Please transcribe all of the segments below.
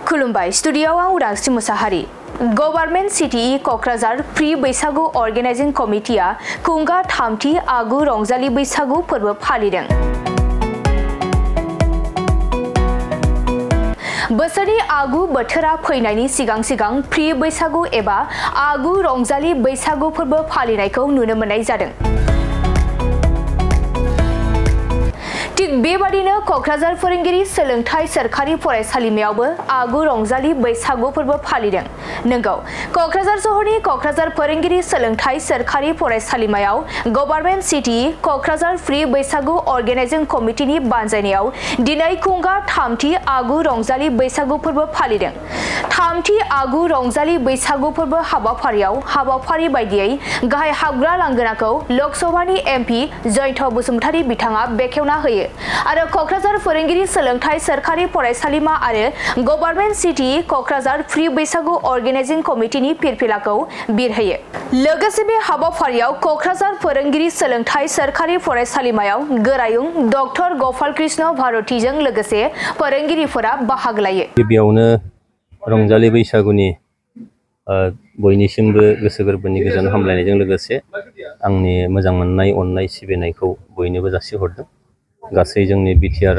खुलुमबाय स्टुडियोआव Udangshri Mushahary government CTE Kokrajhar pre Bwisagu organizing कमिटिया खुंगा 3थि आगु रंजालि बैसागु फोरबो फालिदों। बोसोरनि आगु बोथोरा फैनायनि सिगां प्री बैसागु एबा आगु रंजालि बैसागु फोरबो फालिनायखौ नुनो मोननाय जादों। थिग बेबादिनो कक्राझार फोरोंगिरि सोलोंथाइ सोरखारि फरायसालिमायावबो आगु रंजालि बैसागु फोरबो फालिदों। नंगौ, कक्राझार सहरनि कक्राझार फोरोंगिरि सोलोंथाइ सोरखारि फरायसालिमायाव government CTE Kokrajhar pre Bwisagu organising कमिटिनि बानजायनायाव दिनै खुंगा 3थि आगु रंजालि बैसागु फोरबो फालिदों। 3थि आगु रंजालि बैसागु फोरबो हाबाफारियाव हाबाफारि बायदियै गाहाय हाबग्रा लांगोनाखौ लोकसभानि MP जयन्त बसुमतारी बिथाङा बेखेवना होयो आरो कक्राझार फोरोंगिरि सोलोंथाइ सोरखारि फरायसालिमा आरो government CTE Kokrajhar pre Bwisagu organising कमिटिनि फिरफिलाखौ बिरहोयो। लोगोसे बे हाबाफारियाव कक्राझार फोरोंगिरि सोलोंथाइ सोरखारि फरायसालिमायाव गोरायुं डॉक्टर गोपाल कृष्ण भारतीजों लोगोसे फोरोंगिरिफोरा बाहागो लायो। गिबियावनो रंजालि बैसागुनि बयनिसिमबो गोसो गोरबोनि गोजोन हामलायनायजों लोगोसे आंनि मोजां मोननाय अननाय सिबिनायखौ बयनोबो जासिहरदों। गासै जोंनि BTR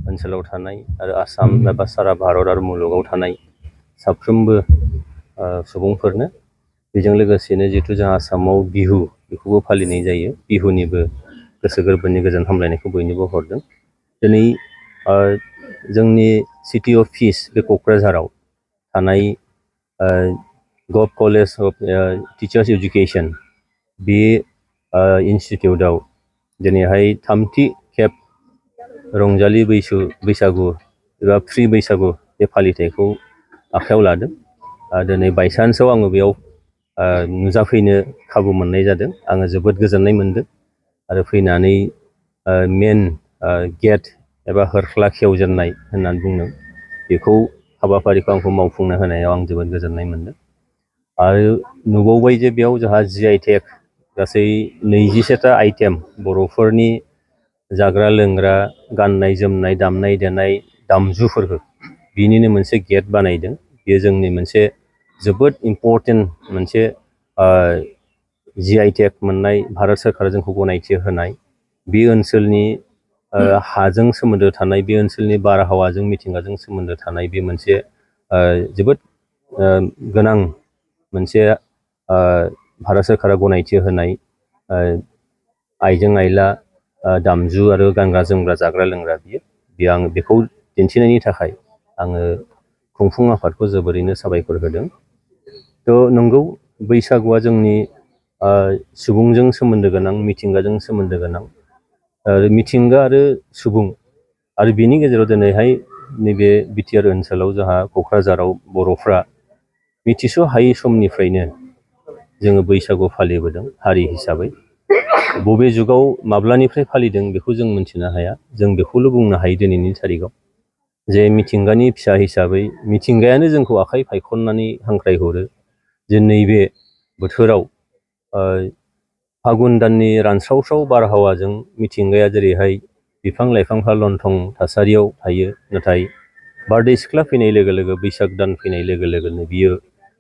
ओनसोलाव थानाय आरो आसाम एबा सारा भारत आरो मुलुगाव थानाय साफ्रोमबो सुबुंफोरनो बेजों लोगोसेनो जिहेतु जों आसामाव बिहु बेखौबो फालिनाय जायो, बिहुनिबो गोसो गोरबोनि गोजोन हामलायनायखौ बयनोबो हरदों। दिनै जोंनि सिटि अफिस बे कक्राझाराव थानाय गभ कलेज अफ टिचार्स एजुकेशन बे इन्स्टिटिउटआव दिनैहाय 3थि खेब रंजालि बैसागु एबा प्री बैसागु बे फालिथायखौ आखायाव लादों। दिनै बायसान्सआव आङो बेयाव नुजाफैनो खाबु मोननाय जादों। आङो जोबोद गोजोननाय मोनदों आरो फैनानै मेन गेट एबा हरख्ला खेवजेननाय होननानै बुंदों बेखौ हाबाफारिखौ आंखौ मावफुंनो होनायाव आं जोबोद गोजोननाय मोनदों। आरो नुबावबाय जे बेयाव जोंहा GI टेग गासै 27टा आइटेम बर'फोरनि जाग्रा लोंग्रा गाननाय जोमनाय दामनाय देनाय दामजुफोरखौ बिनिनो मोनसे गेट बानायदों। बेयो जोंनि मोनसे जोबोद इम्परटेन्ट मोनसे GI टेग मोननाय भारत सोरखारा जोंखौ गनायथि होनाय बे ओनसोलनि हाजों सोमोन्दो थानाय बे ओनसोलनि बारहावाजों मिथिंगाजों सोमोन्दो थानाय बे मोनसे जोबोद गोनां मोनसे भारत सोरखारा गनायथि होनाय आइजें आइला दामजु आरो गानग्रा जोमग्रा जाग्रा लोंग्रा बियो आं बेखौ दिन्थिनायनि थाखाय आङो खुंफुं आफादखौ जोबोरैनो साबायखर होदों। थ' नंगौ, बैसागुआ जोंनि सुबुंजों सोमोन्दो गोनां, मिथिंगाजों सोमोन्दो गोनां, मिथिंगा आरो सुबुं आरो बिनि गेजेराव दिनैहाय नैबे BTR ओनसोलाव जोंहा कक्राझाराव बर'फ्रा मिथिस' हायै समनिफ्रायनो जोङो बैसागु फालिबोदों हारि हिसाबै। बबे जुगाव माब्लानिफ्राय फालिदों बेखौ जों मिथिनो हाया। जों बेखौल' बुंनो हायो दिनैनि थारिखआव जे मिथिंगानि फिसा हिसाबै मिथिंगायानो जोंखौ आखाइ फायखननानै हांख्रायहरो जे नैबे बोथोराव फागुन दाननि रानस्रावस्राव बारहावाजों मिथिंगाया जेरैहाय बिफां लाइफांफ्रा लन्थं थासारियाव थायो, नाथाय बारदै सिख्ला फैनाय लोगो लोगो बैसाग दान फैनाय लोगो लोगोनो बियो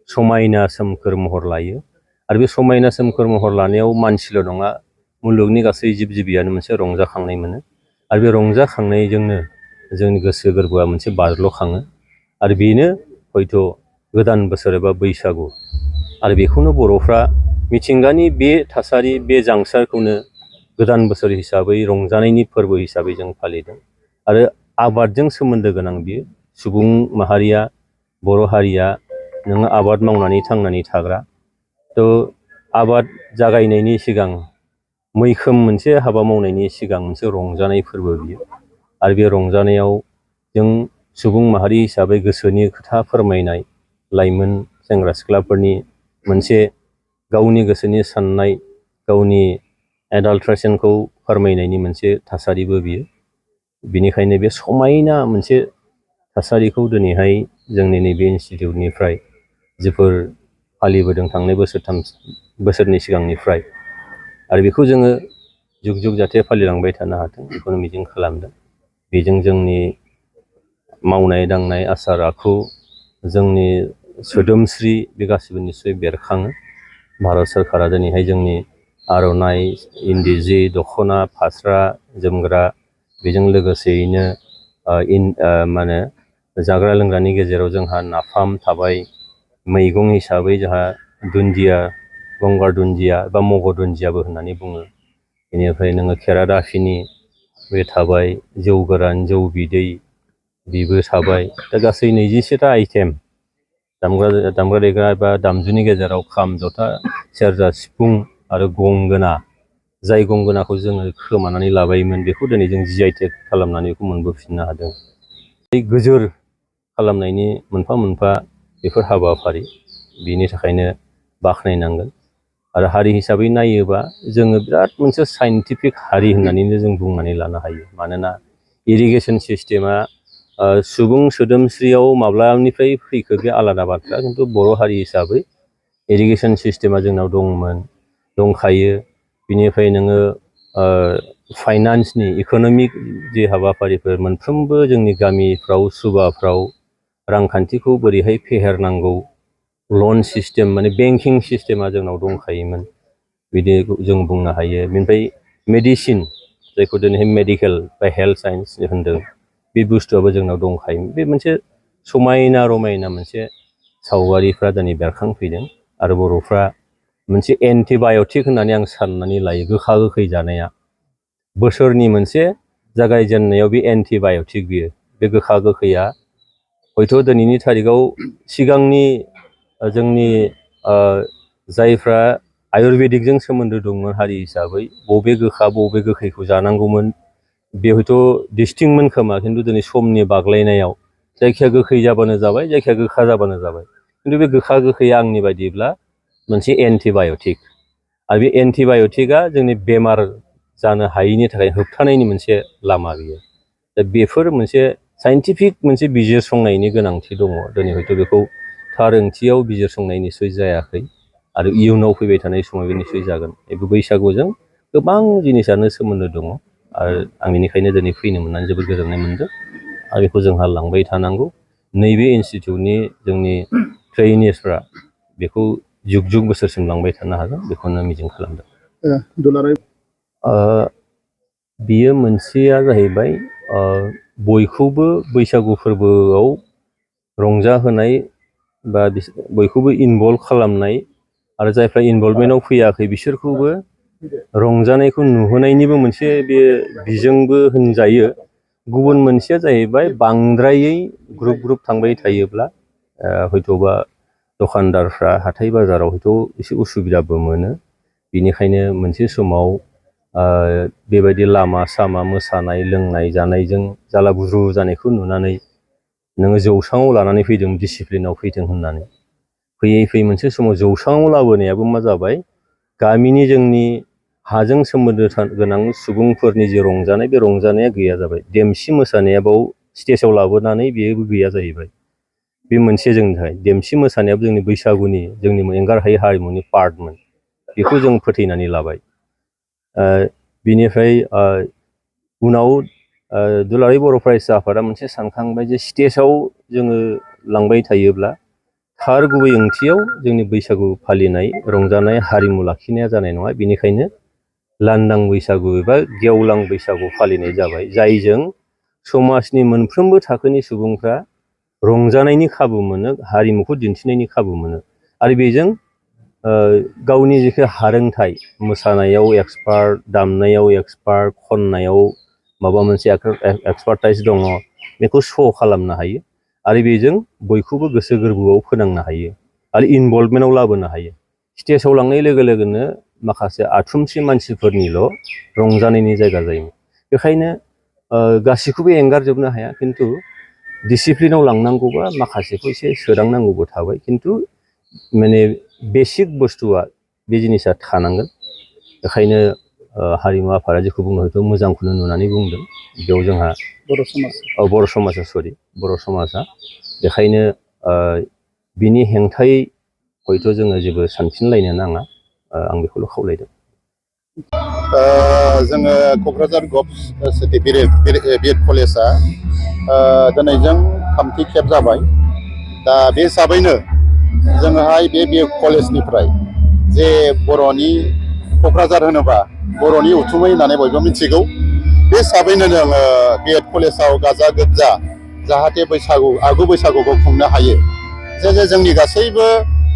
समायना सोमखोर महर लायो। आरो बे समायना सोमखोर महर लानायाव मानसिल' नङा, मुलुगनि गासै जिब जिबियानो मोनसे रंजाखांनाय मोनो आरो बे रंजाखांनायजोंनो जोंनि गोसो गोरबोआ मोनसे बाज्ल'खाङो आरो बेनो हयथ' गोदान बोसोर एबा बैसागु आरो बेखौनो बर'फ्रा मिथिंगानि बे थासारि बे जांसारखौनो गोदान बोसोर हिसाबै रंजानायनि फोरबो हिसाबै जों फालिदों। आरो आबादजों सोमोन्दो गोनां बियो। सुबुं माहारिया बर' हारिया नोङो आबाद मावनानै थांनानै थाग्रा। थ' आबाद जागायनायनि सिगां मैखोम मोनसे हाबा मावनायनि सिगां मोनसे रंजानाय फोरबो बियो आरो बे रंजानायाव जों सुबुं माहारि हिसाबै गोसोनि खोथा फोरमायनाय लाइमोन सेंग्रा सिख्लाफोरनि मोनसे गावनि गोसोनि साननाय गावनि एडाल्ट्रेसनखौ फोरमायनायनि मोनसे थासारिबो बियो। बिनिखायनो बे समायना मोनसे थासारिखौ दिनैहाय जोंनि नैबे इन्स्टिटिउटनिफ्राय जिफोर फालिबोदों थांनाय बोसोरनि सिगांनिफ्राय आरो बेखौ जोङो जुग जुग जाहाथे फालिलांबाय थानो हाथों बेखौनो मिजिं खालामदों। बेजों जोंनि मावनाय दांनाय आसार आखु जोंनि सोदोमस्रि बे गासिबो निस्सय बेरखाङो। भारत सोरखारा दिनैहाय जोंनि आर'नाइ, इन्दि जि, दख'ना, फास्रा, जोमग्रा बेजों लोगोसेयैनो मा होनो जाग्रा लोंग्रानि गेजेराव जोंहा नाफाम थाबाय, मैगं हिसाबै जोंहा दुन्दिया, गंगार दुन्दिया बा मगर दुन्दियाबो होननानै बुङो। बेनिफ्राय नोङो खेरादाफिनि बे थाबाय, जौ गोरान, जौ बिदै बेबो थाबाय। दा गासै 27टा आइटेम दामग्रा देग्रा बा दामजुनि गेजेराव खाम, जथा, सेरजा, सिफुं आरो गंगोना, जाय गंगोनाखौ जोङो खोमानानै लाबायोमोन बेखौ दिनै जों GI टेग खालामनानै बेखौ मोनबोफिननो हादों। बे गोजोर खालामनायनि मोनफा मोनफा बेफोर हाबाफारि, बिनि थाखायनो बाख्नायनांगोन। आरो हारि हिसाबै नायोबा जोङो बिराद मोनसे साइन्टिफिक हारि होननानैनो जों बुंनानै लानो हायो। मानोना इरिगेसन सिस्टेमा सुबुं सोदोमस्रियाव माब्लानिफ्राय फैखो बे आलादा बाथ्रा, खिन्थु बर' हारि हिसाबै इरिगेसन सिस्टेमा जोंनाव दंमोन, दंखायो। बिनिफ्राय नोङो फाइनान्सनि इक'नमिक जे हाबाफारिफोर मोनफ्रोमबो जोंनि गामिफ्राव सुबाफ्राव रांखान्थिखौ बोरैहाय फेहेरनांगौ, लन सिस्टेम माने बेंकिं सिस्टेमा जोंनाव दंखायोमोन, बिदि जों बुंनो हायो। बेनिफ्राय मेडिसिन, जायखौ दिनैहाय मेडिकेल बा हेल्थ साइन्स होनदों, बे बुस्थुआबो जोंनाव दंखायोमोन। बे मोनसे समायना रमायना मोनसे सावगारिफ्रा दिनै बेरखांफैदों। आरो बर'फ्रा मोनसे एन्टिबाय'टिक होननानै आं साननानै लायो। गोखा गोखै जानाया बोसोरनि मोनसे जागायजेननायाव बे एन्टिबाय'टिक बियो। बे गोखा गोखैया हयथ' दिनैनि थारिखाव सिगांनि जोंनि जायफ्रा आयुर्वेदिकजों सोमोन्दो दंमोन हारि हिसाबै बबे गोखा बबे गोखैखौ जानांगौमोन बे हयथ' डिस्टिंक्टमोन खोमा, खिन्थु दिनै समनि बाग्लायनायाव जायखिया गोखै जाबानो जाबाय, जायखिया गोखा जाबानो जाबाय। खिन्थु बे गोखा गोखैया आंनि बायदिब्ला मोनसे एन्टिबाय'टिक। आरो बे एन्टिबाय'टिकआ जोंनि बेमार जानो हायैनि थाखाय होबथानायनि मोनसे लामा बियो। दा बेफोर मोनसे साइन्टिफिक मोनसे बिजिरसंनायनि गोनांथि दङ। दिनै हयथ' बेखौ थार ओंथियाव बिजिरसंनाय निस्सय जायाखै, आरो इयुनाव फैबाय थानाय समाव बे निस्सय जागोन। बे बैसागुजों गोबां जिनिसानो सोमोन्दो दङ, आरो आं बेनिखायनो दिनै फैनो मोननानै जोबोद गोजोननाय मोनदों। आरो बेखौ जोंहा लांबाय थानांगौ। नैबे इनस्टिटिउटनि जोंनि ट्रेइनिसफ्रा बेखौ जुग जुग बोसोरसिम लांबाय थानो हागोन, बेखौनो मिजिं खालामदों। बियो मोनसेया जाहैबाय बयखौबो बैसागु फोरबोआव रंजाहोनाय बा बयखौबो इनभल्भ खालामनाय, आरो जायफ्रा इनभल्भमेन्टआव फैयाखै बिसोरखौबो रंजानायखौ नुहोनायनिबो मोनसे बे बिजोंबो होनजायो। गुबुन मोनसेया जाहैबाय बांद्रायै ग्रुप ग्रुप थांबाय थायोब्ला हयथ'बा दखानदारफ्रा हाथाय बाजाराव हयथ' एसे उसुबिदाबो मोनो। बिनिखायनो मोनसे समाव बेबायदि लामा सामा मोसानाय लोंनाय जानायजों जाला बुरु जानायखौ नुनानै नोङो जौस्राङाव लानानै फैदों, डिसिप्लिनाव फैथों होननानै। फैयै फैयै मोनसे समाव जौस्राङाव लाबोनायाबो मा जाबाय, गामिनि जोंनि हाजों सोमोन्दो गोनां सुबुंफोरनि जे रंजानाय, बे रंजानाया गैया जाबाय। देमसि मोसानाया बाव स्टेजाव लाबोनानै बेबो गैया जाहैबाय। बे मोनसे जोंनि थाखाय देमसि मोसानायाबो जोंनि बैसागुनि जोंनि एंगारहायै हारिमुनि पार्टमोन, बेखौ जों फोथैनानै लाबाय। बिनिफ्राय उनाव दुलाराय बर' फरायसा आफादा मोनसे सानखांबाय जे स्टेजाव जोङो लांबाय थायोब्ला थार गुबै ओंथियाव जोंनि बैसागु फालिनाय रंजानाय हारिमु लाखिनाया जानाय नङा। बेनिखायनो लांदां बैसागु एबा गेवलां बैसागु फालिनाय जाबाय, जायजों समाजनि मोनफ्रोमबो थाखोनि सुबुंफ्रा रंजानायनि खाबु मोनो, हारिमुखौ दिन्थिनायनि खाबु मोनो। आरो बेजों गावनि जिखि हारोंथाइ, मोसानायाव एक्सपार्ट, दामनायाव एक्सपार्ट, खननायाव माबा मोनसे एक्सपार्टाइज दङ, बेखौ श' खालामनो हायो। आरो बेजों बयखौबो गोसो गोरबोआव फोनांनो हायो आरो इनभल्भमेन्टआव लाबोनो हायो। स्टेजाव लांनाय लोगो लोगोनो माखासे आथुमसे मानसिफोरनिल' रंजानायनि जायगा जायोमोन। बेखायनो गासैखौबो एंगारजोबनो हाया, खिन्थु डिसिप्लिनाव लांनांगौबा माखासेखौ एसे सोदांनांगौबो थाबाय। खिन्थु माने बेसिक बुस्थुआ बे जिनिसा थानांगोन। बेखायनो हारिमु आफादा जेखौ बुंनो हयथ' मोजांखौनो नुनानै बुंदों। बेयाव जोंहा बर' समाजा बेखायनो बिनि हेंथायै हयथ' जोङो जेबो सानफिनलायनो नाङा, आं बेखौल' खावलायदों। जोङो क'क्राझार गभट सिटि बिएड कलेजआ दिनै जों थामथि खेब जाबाय। दा बे हिसाबैनो जोङोहाय बे बिएड कलेजनिफ्राय जे बर'नि क'क्राझार होनोबा बर'नि उथुमै होननानै बयबो मिथिगौ। बे हिसाबैनो जोङो बिएड कलेजाव गाजा गोमजा जाहाथे आगु बैसागुखौ खुंनो हायो। जे जोंनि गासैबो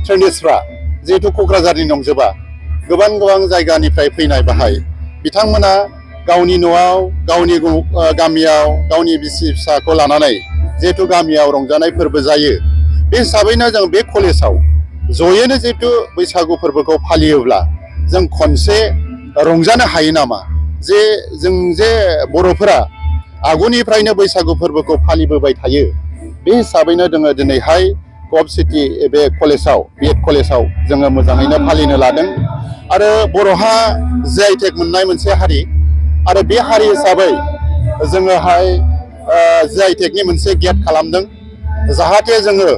ट्रेनिस्टफ्रा जिहेथु क'क्राझारनि नंजोबा, गोबां जायगानिफ्राय फैनाय बाहाय बिथांमोना गावनि न'आव, गावनि गामियाव, गावनि बिसि फिसाखौ लानानै जिहेथु गामियाव रंजानाय फोरबो जायो। बे हिसाबैनो जों बे कलेजाव जयैनो जिहेथु बैसागु फोरबोखौ फालियोब्ला जों खनसे रंजानो हायो नामा? जों बर'फोरा आगुनिफ्रायनो बैसागु फोरबोखौ फालिबोबाय थायो। बे हिसाबैनो जोङो दिनैहाय गभ सिटि बे कलेजाव बिएड कलेजाव जोङो मोजाङैनो फालिनो लादों। आरो बर'हा CTE मोननाय मोनसे हारि, आरो बे हारि हिसाबै जोङोहाय CTE मोनसे गेट खालामदों। जाहाथे जोङो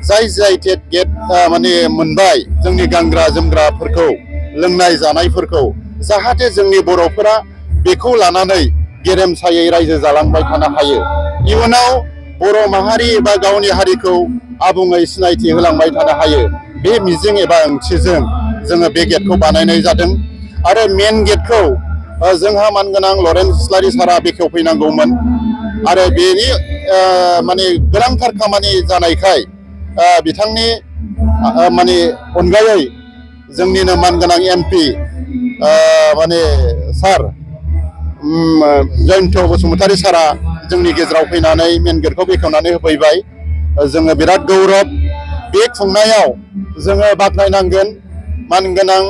जाय CTE गेट माने मोनबाय, जोंनि गानग्रा जोमग्राफोरखौ, लोंनाय जानायफोरखौ जाहाथे जोंनि बर'फोरा बेखौ लानानै गेरेमसायै रायजो जालांबाय थानो हायो। इयुनाव बर' माहारि एबा गावनि हारिखौ आबुङै सिनायथि होलांबाय थानो हायो। बे मिजिं एबा ओंथिजों जोङो बे गेटखौ बानायनाय जादों। आरो मेन गेटखौ जोंहा मानगोनां लरेन्स इस्लारि सारा बेखेवफैनांगौमोन। आरो बेनि माने गोनांथार खामानि जानायखाय बिथांनि माने अनगायै जोंनिनो मानगोनां MP माने सार जयन्त बसुमतारी सारा जोंनि गेजेराव फैनानै मेन गेटखौ बेखेवनानै होफैबाय। जोङो बिराद गौरब। बे खुंनायाव जोङो बाख्नायनांगोन मानगोनां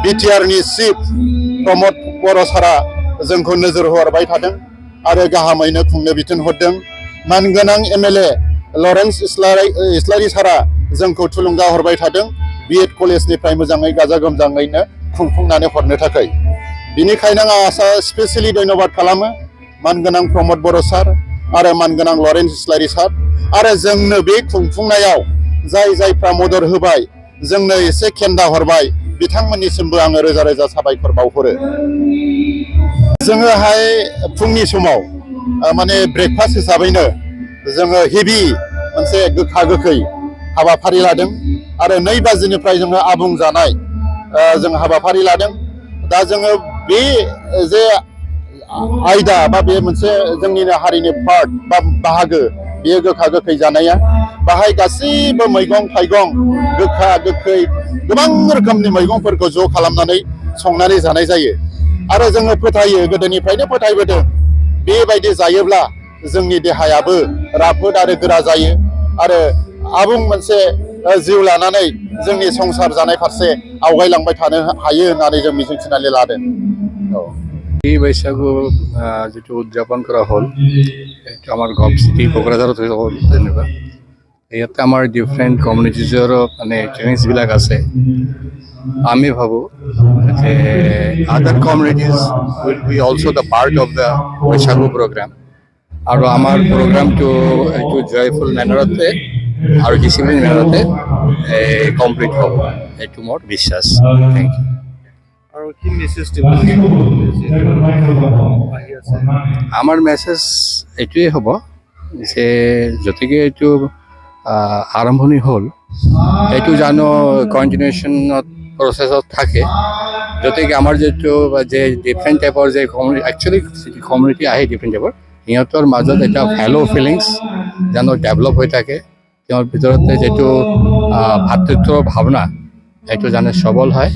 BTRनि चिफ प्रमद बर' सारा जोंखौ नोजोर होहरबाय थादों आरो गाहामैनो खुंनो बिथोन हरदों। मानगोनां MLA लरेन्स इस्लारि सारा जोंखौ थुलुंगा हरबाय थादों बिएड कलेजनिफ्राय मोजाङै गाजा गोमजाङैनो खुंफुंनानै हरनो थाखाय। बिनिखायनो आं स्पेसियेलि धन्यबाद खालामो मानगोनां प्रमद बर' सार आरो मानगोनां लरेन्स इस्लारि सार। आरो जोंनो बे खुंफुंनायाव जायफ्रा मदद होबाय, जोंनो एसे खेन्दा हरबाय, बिथांमोननिसिमबो आङो रोजा रोजा साबायखर बावहरो। जोङोहाय फुंनि समाव माने ब्रेकफास्ट हिसाबैनो जोङो हेभि मोनसे गोखा गोखै हाबाफारि लादों। आरो 2 बाजिनिफ्राय जोङो आबुं जानाय जों हाबाफारि लादों। दा जोङो बे जे आयदा बा बे मोनसे जोंनिनो हारिनि पार्ट बा बाहागो, बेयो गोखा गोखै जानाया। बाहाय गासैबो मैगं थाइगं, गोखा गोखै गोबां रोखोमनि मैगंफोरखौ ज' खालामनानै संनानै जानाय जायो। आरो जोङो फोथायो, गोदोनिफ्रायनो फोथायबोदों, बेबायदि जायोब्ला जोंनि देहायाबो राफोद आरो गोरा जायो आरो आबुं मोनसे जिउ लानानै जोंनि संसार जानाय फारसे आवगायलांबाय थानो हायो होननानै जों मिजिंथिनानै लादों। Pree Bwisagu যেটো উদযাপন কৰা হ'ল, এইটো আমাৰ গভ চিটি কোকৰাঝাৰত হ'ল যেনিবা। ইয়াতে আমাৰ ডিফাৰেণ্ট কমিউনিটিজৰ মানে ট্ৰেনিংছবিলাক আছে। আমি ভাবোঁ যে other communities will be also' the part of the Baishagu programme. আৰু আমাৰ প্ৰগ্ৰামটো এইটো জয়ফুল মেনাৰতে আৰু ডিচিপ্লিন মেনাৰতে কমপ্লিট হ'ব, এইটো মোৰ বিশ্বাস। Thank you. আৰু কি মেছেজ দিব আমাৰ মেছেজ এইটোৱে হ'ব যে গতিকে এইটো আৰম্ভণি হ'ল, এইটো জানো কণ্টিনিউশ্যনত প্ৰচেছত থাকে। গতিকে আমাৰ যিটো যে ডিফাৰেণ্ট টাইপৰ যে একচুৱেলি কমিউনিটি আহে ডিফাৰেণ্ট টাইপৰ, সিহঁতৰ মাজত এটা ফেলো ফিলিংছ জানো ডেভেলপ হৈ থাকে। তেওঁৰ ভিতৰতে যিটো ভাতৃত্বৰ ভাৱনা, এইটো জানে সবল হয়।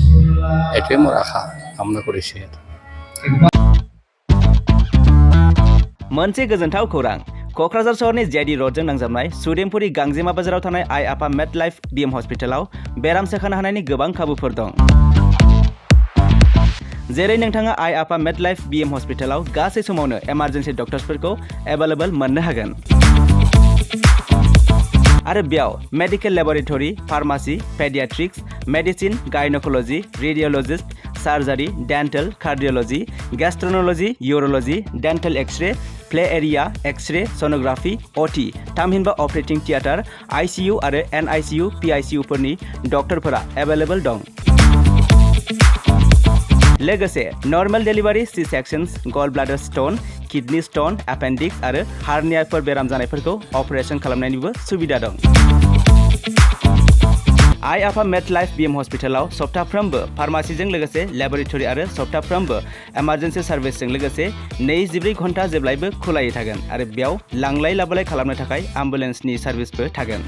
এইটোৱে মোৰ আশা কামনা কৰিছে। मोनसे गोजोनथाव खौरां। क'क्राझार सहरनि JD र'डजों नांजाबनाय सुदेमपुरी गांजेमा बाजाराव थानाय आइ आफा मेड लाइफ BM हस्पिटालाव बेराम सोखानो हानायनि गोबां खाबुफोर दं। जेरै नोंथाङा आइ आफा मेड लाइफ BM हस्पिटालाव गासै समावनो इमार्जेन्सि डक्टर्सफोरखौ एभेलेबल मोननो हागोन। आरो बेयाव medical laboratory, pharmacy, paediatrics, medicine, gynaecology, radiologist, surgery, dental, cardiology, gastroenterology, urology, dental x-ray, play area, x-ray, sonography, OT, थामहिनबा ऑपरेटिंग थिएटर, ICU आरो NICU, PICU फोरनि डक्टरफोरा एभेलेबल दं। लोगोसे normal delivery, C sections, gall bladder stone, kidney stone, appendix आरो हार्नियाफोर बेराम जानायफोरखौ अपारेशन खालामनायनिबो सुबिदा दं। आइ आफा मेड लाइफ बिएम हस्पिटालाव सप्ताफ्रोमबो फार्मासिजों लोगोसे लेबरेटरि आरो सप्ताफ्रोमबो इमारजेन्सि सार्भिसजों लोगोसे 24 घन्टा जेब्लायबो खुलायै थागोन आरो बेयाव लांलाय लाबोलाय खालामनो थाखाय एम्बुलेन्सनि सार्भिसबो थागोन।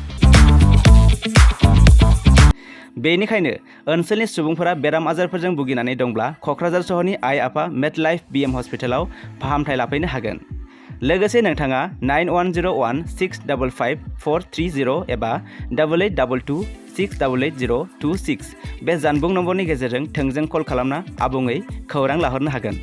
बेनिखायनो ओनसोलनि सुबुंफोरा बेराम आजारफोरजों भुगिनानै दंब्ला क'क्राझार सहरनि आइ आफा मेड लाइफ बिएम हस्पिटालाव फाहामथाय लाफैनो हागोन। लोगोसे नोंथाङा 9101655430 एबा 8822688026 बे जानबुं नम्बरनि गेजेरजों थोंजों कल खालामना आबुङै खौरां लाहरनो हागोन।